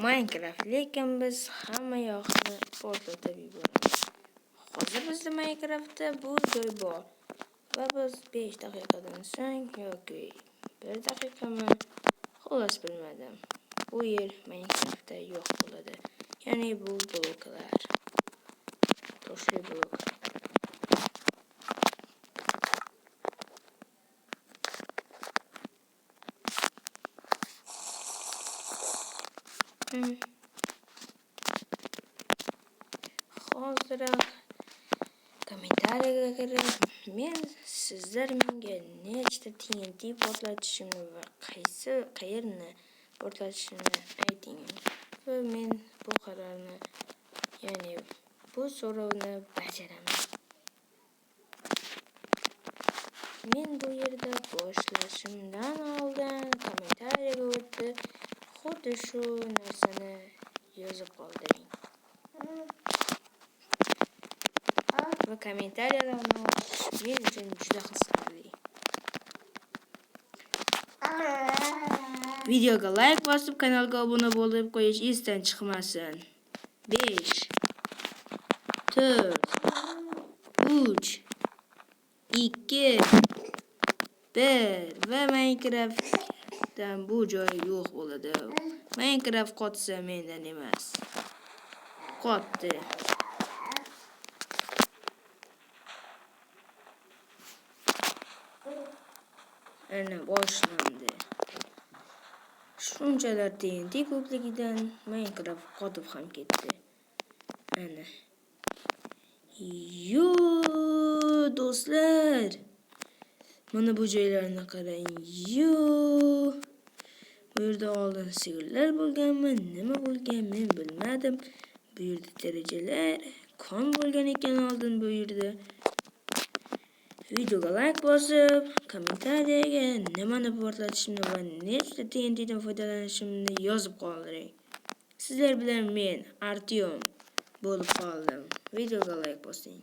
Minecraft, lekin biz hamma yoqni portlatib yuboramiz. Hozir bizda Minecraftda bu joy bor. Va biz 5 daqiqadan so'ng yoki 1 daqiqami, xullas bilmadim. Bu yer Minecraftda yo'q bo'ladi. Ya'ni bu bloklar. Toshli blok. Hoziroq kommentariyaga kirib, men sizlar menga nechta TNT portlatishimni va qaysi qayerni portlatishimni ayting. Va men bu qarorni, ya'ni bu so'rovni bajaraman. Men bu yerda boshlashimdan oldin kommentariyaga o'tib, xuddi shu narsani yozib qoldiring. Va kommentariyalarni o'qish men uchun juda qiziqarli. Videoga like bosib, kanalga obuna bo'lib qo'yish esdan chiqmasin. 5 4 3 2 1 va Minecraftdan bu joy yo'q bo'ladi. Minecraft qotsa mendan emas. Qotdi. Ana boshlandi. Shunchalar TNT ko'pligidan Minecraft qotib ham ketdi. Ana. Yo, do'stlar. Mana bu joylarni qarang. Yo. Bu yerda oldin sigirlar bo'lganmi, nima bo'lgan men bilmadim. Bu yerda derajalar, kon bo'lgan ekan oldin bu yerda. Videoga like bosib, kommentariyaga nimani portlatishimni va nechta TNTdan foydalanishimni yozib qoldiring. Sizlar bilan men Artyom bo'lib qoldim. Videoga like bosing.